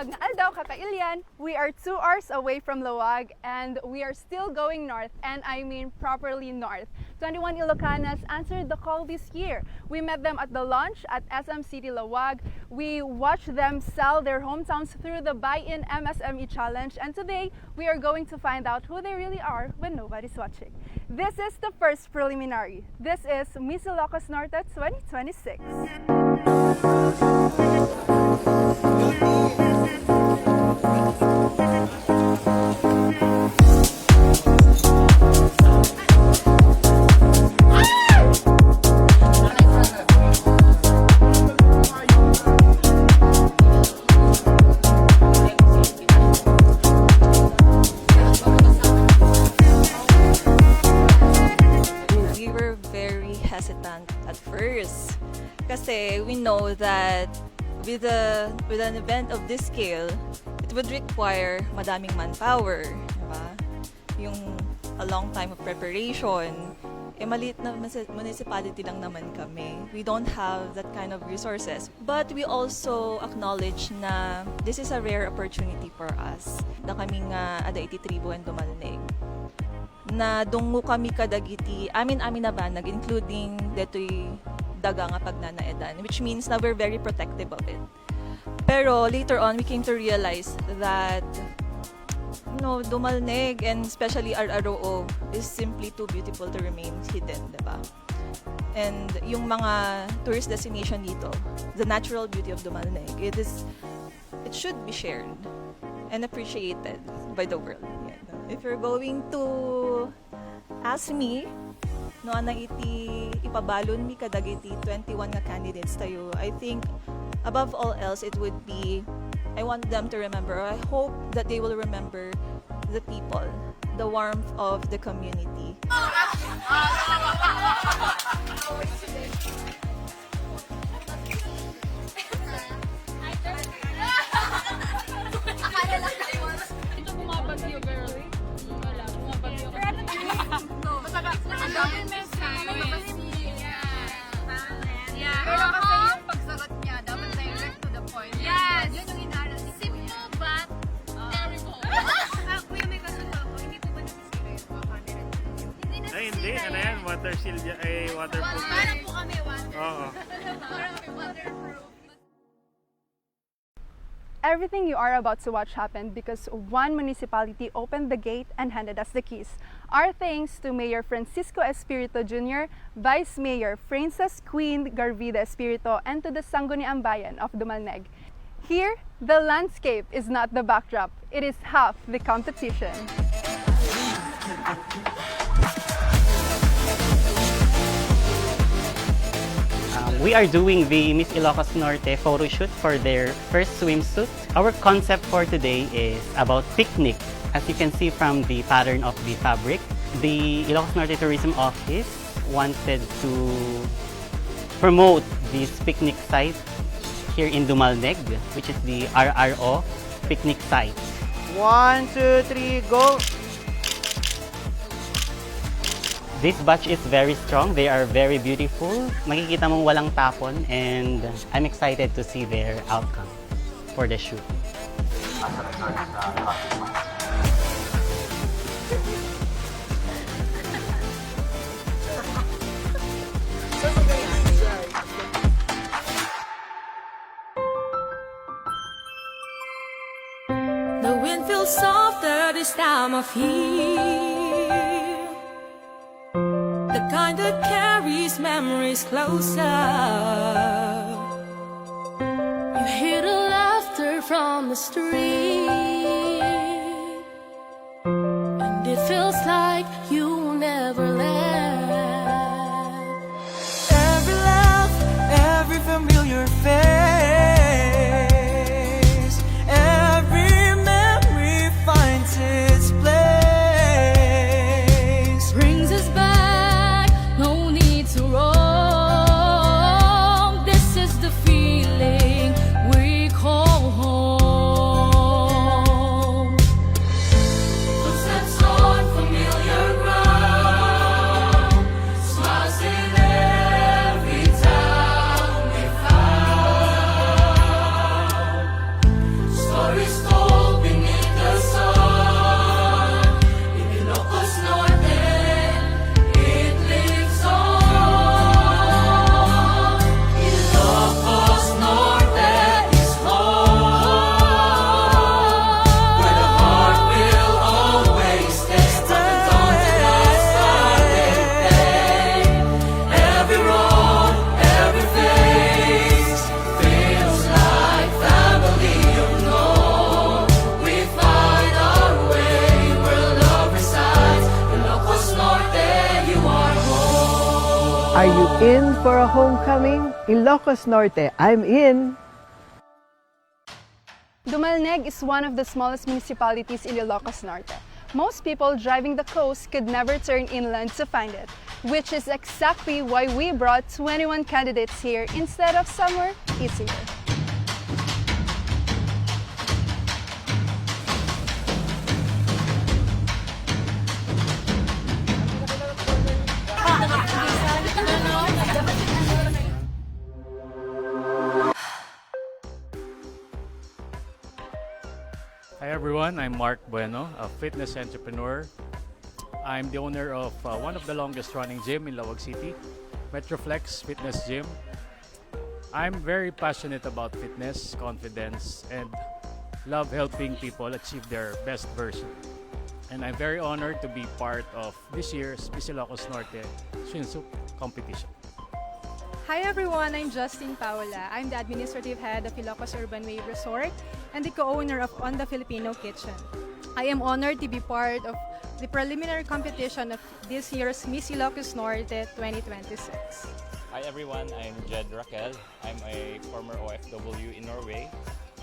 Magandang aldaw, kakailyan. We are 2 hours away from Lawag and we are still going north, and I mean properly north. 21 Ilocanas answered the call this year. We met them at the launch at SM City Lawag. We watched them sell their hometowns through the Buy-in MSME Challenge, and today we are going to find out who they really are when nobody's watching. This is the first preliminary. This is Miss Ilocos Norte 2026. At first, kasi we know that with an event of this scale, it would require madaming manpower, diba? Yung a long time of preparation. Maliit na municipality lang naman kami. We don't have that kind of resources. But we also acknowledge na this is a rare opportunity for us. Na kami nga ada iti tribo and Dumalneg. Na dungo kami kadagiti amin-amin na banag, including detoy daga nga pagnanaedan, which means na we're very protective of it. Pero later on, we came to realize that Dumalneg and especially RROO is simply too beautiful to remain hidden, diba? And yung mga tourist destination dito, the natural beauty of Dumalneg, it should be shared and appreciated by the world. If you're going to ask me, no ana iti ipabalon mi kadagiti 21 nga candidates tayo, I think above all else it would be, I want them to remember, I hope that they will remember the people, the warmth of the community. Pero kasi yung pagsagot niya, dapat direct to the point. Yes! Yun yung inaral ni Kuya. Simple but terrible. Kuya, may kasunod ako. Hindi po ba nasisira yung mga camera? Hindi nasisira. Ay, hindi. Ano yan? Water shield yan. Ay, waterproof. Parang po kami water. Oo. Parang kami waterproof. Everything you are about to watch happened because one municipality opened the gate and handed us the keys. Our thanks to Mayor Francisco Espiritu Jr., Vice Mayor Frances Kwein Garvida Espiritu, and to the Sangguniang Bayan of Dumalneg. Here, the landscape is not the backdrop, it is half the competition. We are doing the Miss Ilocos Norte photo shoot for their first swimsuit. Our concept for today is about picnic. As you can see from the pattern of the fabric, the Ilocos Norte Tourism Office wanted to promote this picnic site here in Dumalneg, which is the RRO picnic site. 1, 2, 3, go! This batch is very strong. They are very beautiful. Makikita mong walang tapon, and I'm excited to see their outcome for the shoot. The wind feels softer this time of year, the kind that carries memories closer. You hear the laughter from the street, and it feels like you never left. Every laugh, every familiar face, every memory finds its place. Brings us back, no need to roam. This is the feeling we call home. Footsteps on familiar ground. for a homecoming? Ilocos Norte, I'm in. Dumalneg is one of the smallest municipalities in Ilocos Norte. Most people driving the coast could never turn inland to find it, which is exactly why we brought 21 candidates here instead of somewhere easier. Hi everyone, I'm Mark Bueno, a fitness entrepreneur. I'm the owner of one of the longest running gym in Lawag City, Metroflex Fitness Gym. I'm very passionate about fitness, confidence, and love helping people achieve their best version. And I'm very honored to be part of this year's Miss Ilocos Norte Swimsuit Competition. Hi everyone, I'm Justine Paula. I'm the administrative head of Ilocos Urban Wave Resort and the co-owner of On the Filipino Kitchen. I am honored to be part of the preliminary competition of this year's Miss Ilocos Norte 2026. Hi everyone, I'm Jed Raquel. I'm a former OFW in Norway.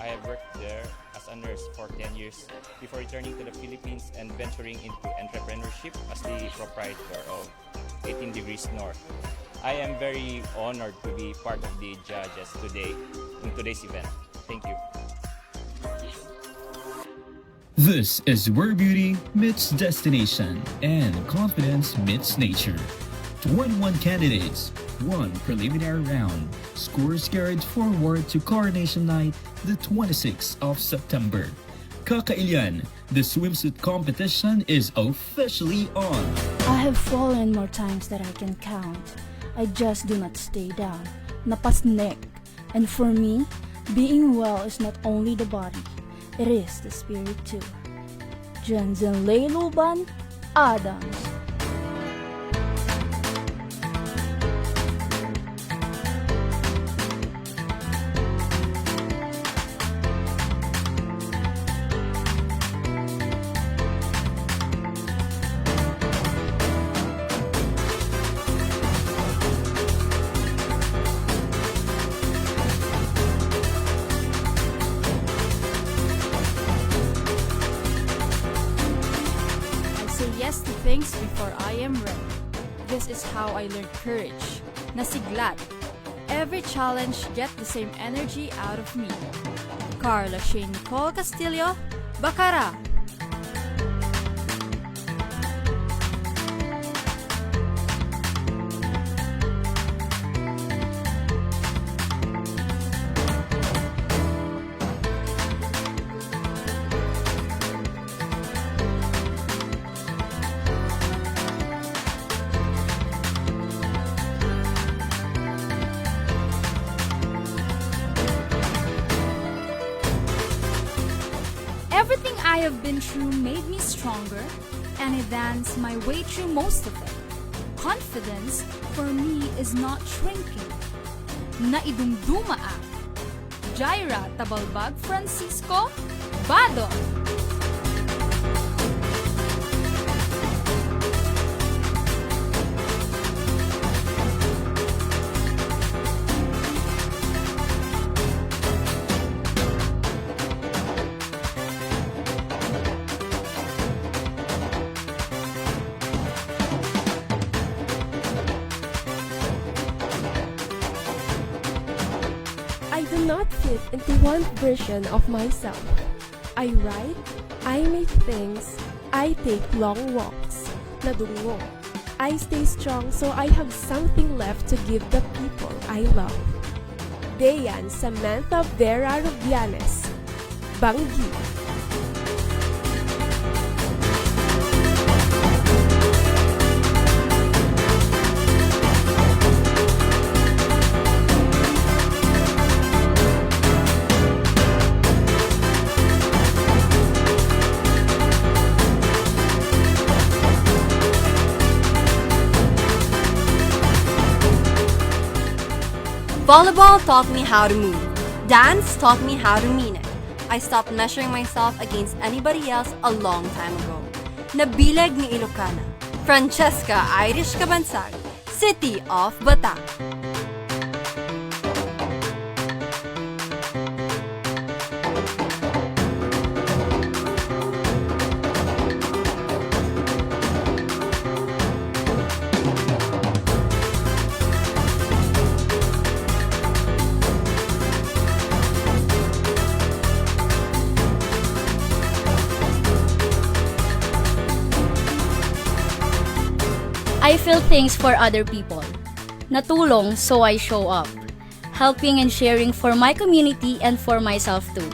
I have worked there as a nurse for 10 years before returning to the Philippines and venturing into entrepreneurship as the proprietor of 18 Degrees North. I am very honored to be part of the judges today in today's event. Thank you. This is where beauty meets destination and confidence meets nature. 21 candidates, one preliminary round. Scores carried forward to Coronation Night, the 26th of September. Kakailan, the swimsuit competition is officially on. I have fallen more times than I can count. I just do not stay down. Napasnek. And for me, being well is not only the body, it is the spirit too. Jensen Leiluban Adams. Yes to things before I am ready. This is how I learned courage. Nasiglat. Every challenge get the same energy out of me. Carla Shane Nicole Castillo, Bacara. Everything I have been through made me stronger, and I danced my way through most of it. Confidence, for me, is not shrinking. Naidumduma ang Jaira Tabalbag Francisco Bado. I do not fit into one version of myself. I write, I make things, I take long walks. Nadungo. I stay strong so I have something left to give the people I love. Dayan Samantha Vera Rubiales, Banggi. Volleyball taught me how to move. Dance taught me how to mean it. I stopped measuring myself against anybody else a long time ago. Nabilag ni Ilocana, Francesca Irish Cabansag, City of Bataan. fulfill things for other people. Natulong, so I show up. Helping and sharing for my community and for myself too.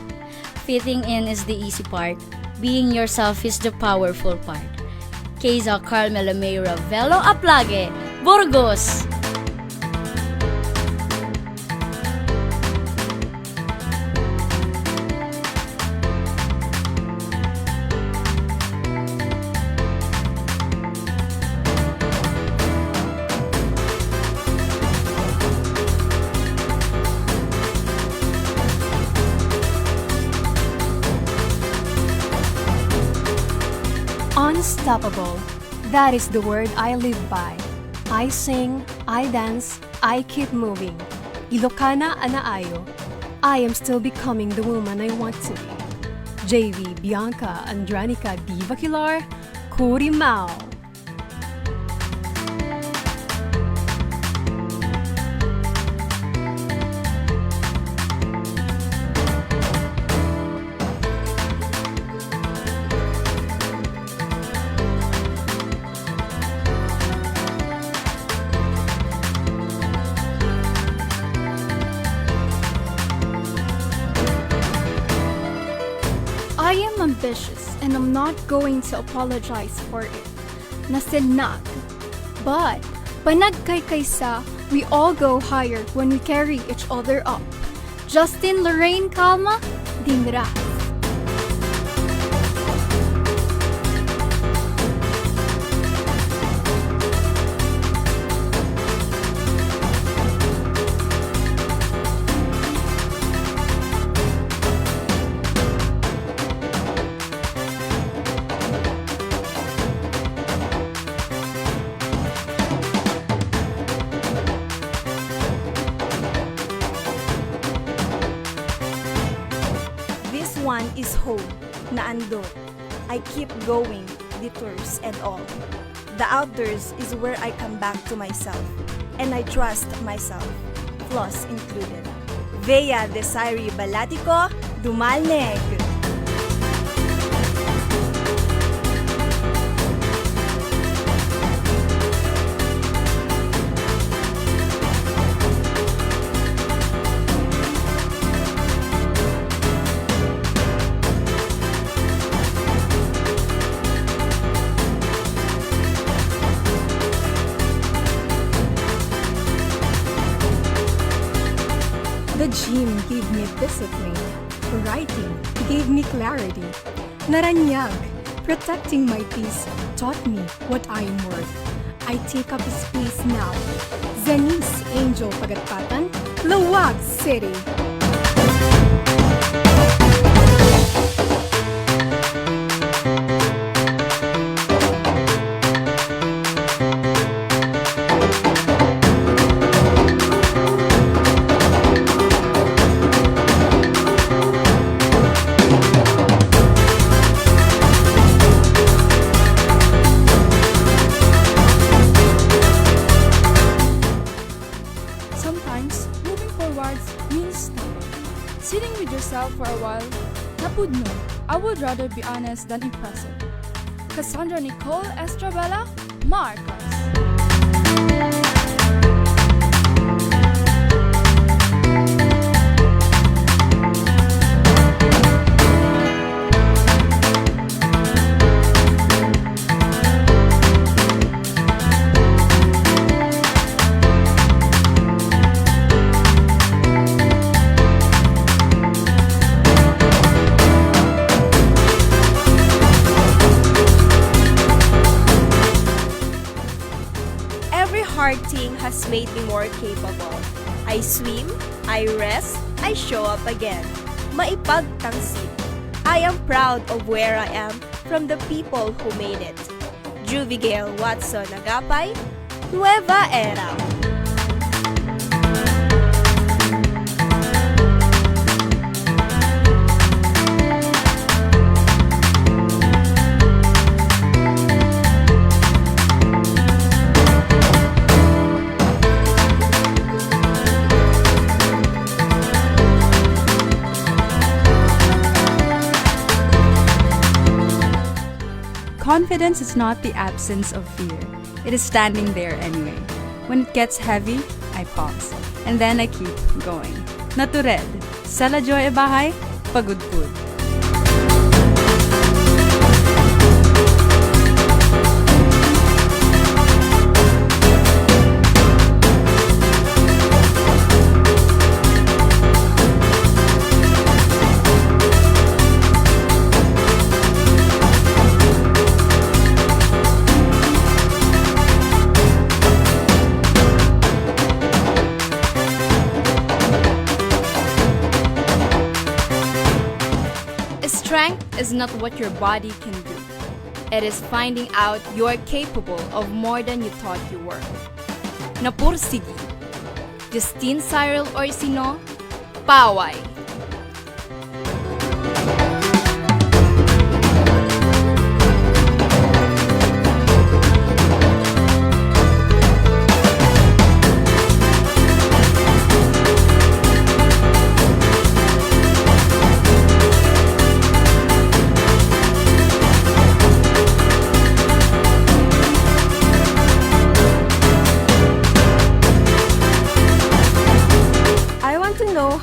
Fitting in is the easy part. Being yourself is the powerful part. Kaysa Carmela Mayra Velo Aplage, Burgos! Unstoppable. That is the word I live by. I sing, I dance, I keep moving. Ilocana Anaayo. I am still becoming the woman I want to be. JV Bianca Andranica Diva Kilar, Kurimao. I am ambitious and I'm not going to apologize for it. Nasilnag. But, panagkay-kaysa, we all go higher when we carry each other up. Justin Lorraine Calma, Dingra. This one is home, naandot. I keep going, detours and all. The outdoors is where I come back to myself, and I trust myself, flaws included. Vea Desiree Balatico, Dumalneg. The gym gave me discipline. Writing gave me clarity. Naranyag, protecting my peace, taught me what I am worth. I take up space now. Zanis Angel Pagatpatan, Lawag City. Sometimes, moving forwards means nothing. Sitting with yourself for a while, napudno, I would rather be honest than impressive. Cassandra Nicole Estrabella, Marcos. Hard thing has made me more capable. I swim, I rest, I show up again. Maipagtangsit. I am proud of where I am from the people who made it. Juvigale Watson Agapay, Nueva Era. Confidence is not the absence of fear. it is standing there anyway. When it gets heavy, I pause. And then I keep going. Natured. Sala joy e bahay, pagudpud. Strength is not what your body can do. It is finding out you're capable of more than you thought you were. Napursigi. Justine Cyril Orsino, Paway.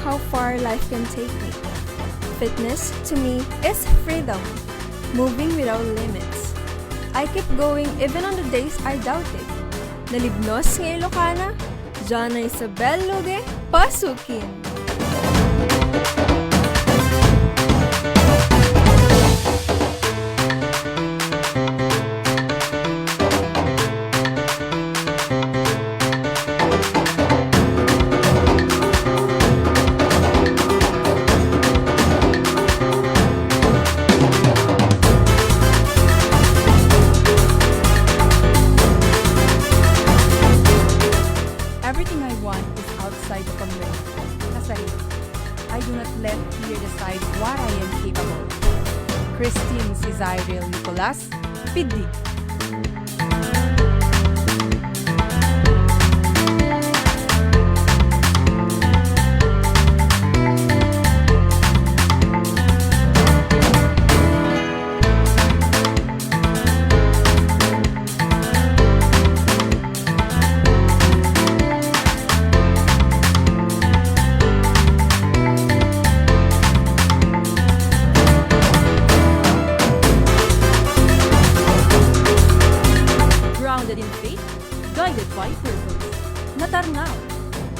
How far life can take me. Fitness, to me, is freedom, moving without limits. I keep going even on the days I doubted. Nalibnos ng Ilocana, Jana Isabel Luge, pasukin! Everything I want is outside the community. Kasari, I do not let fear decide what I am capable. Christine Cesaril Nicolas, Pidi.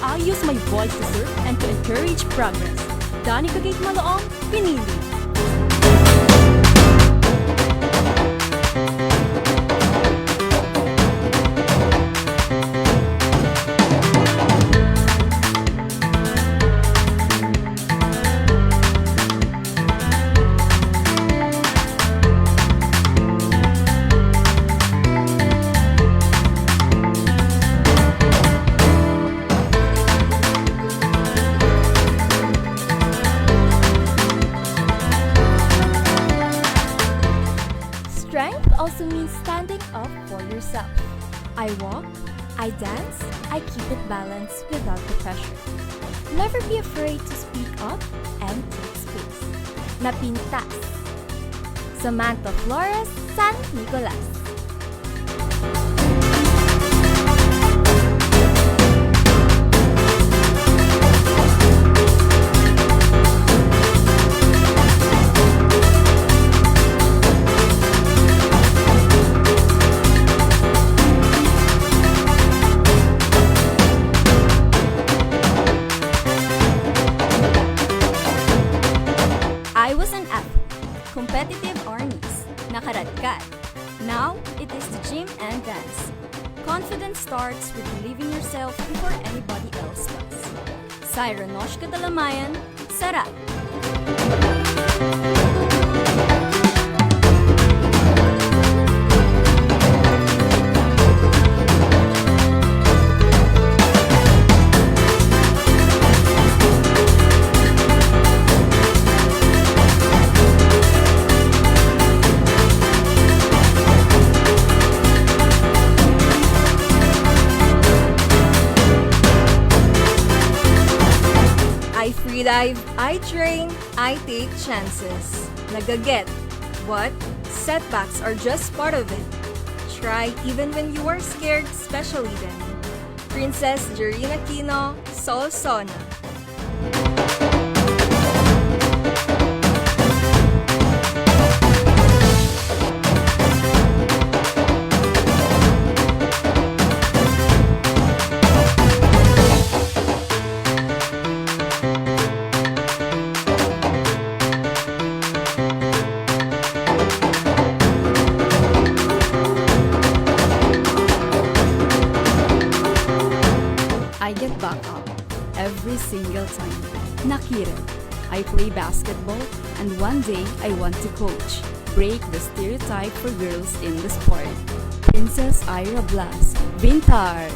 I use my voice to serve and to encourage progress. Dani kagit maloong, pinili. Also means standing up for yourself. I walk, I dance, I keep it balanced without the pressure. Never be afraid to speak up and take space. Napintas. Samantha Flores, San Nicolas. I was an athlete, competitive armies, nakaradkad. Now, it is the gym and dance. Confidence starts with believing yourself before anybody else does. Syra Noshka Dalamayan, Sara. I freedive, I train, I take chances. Nagaget. But setbacks are just part of it. try even when you are scared, especially then. Princess Jerina Aquino, Solsona. I get back up every single time. Nakirin. I play basketball and one day I want to coach. Break the stereotype for girls in the sport. Princess Ira Blas, Bintar.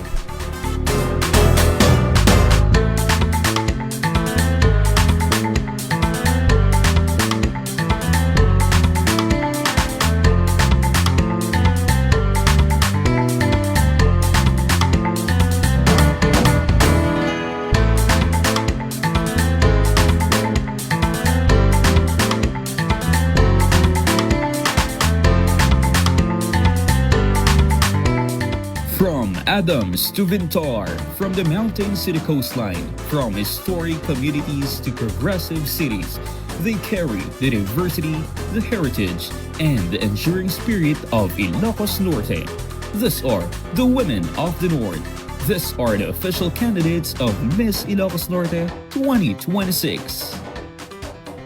From Adams to Vintar, from the mountains to the coastline, from historic communities to progressive cities, they carry the diversity, the heritage, and the enduring spirit of Ilocos Norte. These are the women of the North. These are the official candidates of Miss Ilocos Norte 2026.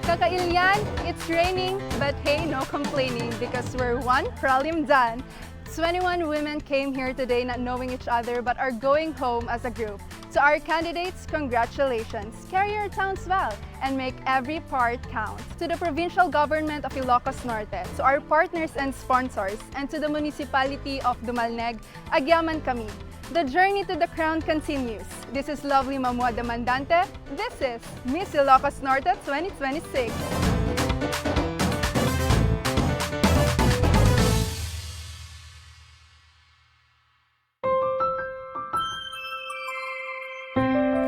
Kakailyan, it's raining, but hey, no complaining because we're one prelim done. 21 women came here today not knowing each other but are going home as a group. To our candidates, congratulations! Carry your towns well and make every part count. To the provincial government of Ilocos Norte, to our partners and sponsors, and to the municipality of Dumalneg, agyaman kami. The journey to the crown continues. This is lovely Mamua Demandante. This is Miss Ilocos Norte 2026.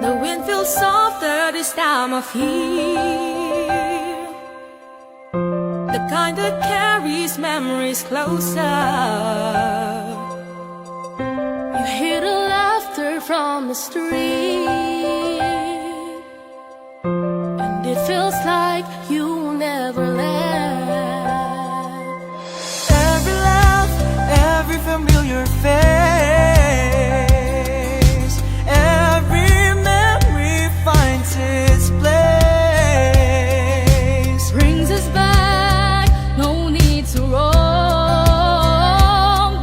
The wind feels softer this time of year, the kind that carries memories closer. You hear the laughter from the street, and it feels like you never left. Every laugh, every familiar face, every memory finds its place. Brings us back, no need to roam.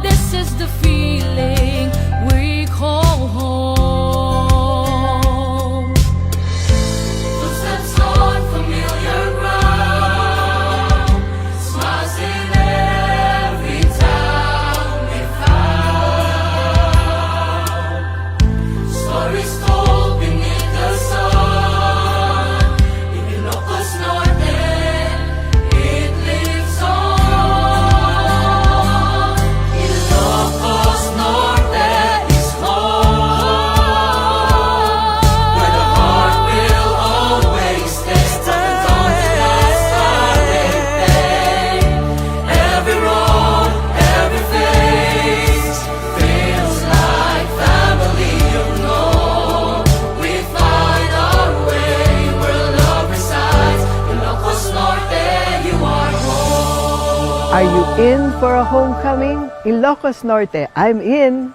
This is the feeling we call home. Footsteps on familiar ground, smiles in every town we found. Stories told beneath the sun. In Ilocos Norte, it lives on. Ilocos Norte is home, where the heart will always stay. From the dawn to last day. Every road, every face feels like family, you know. We find our way where love resides. Ilocos Norte, you are home. Are you in for a homecoming? Ilocos Norte, I'm in.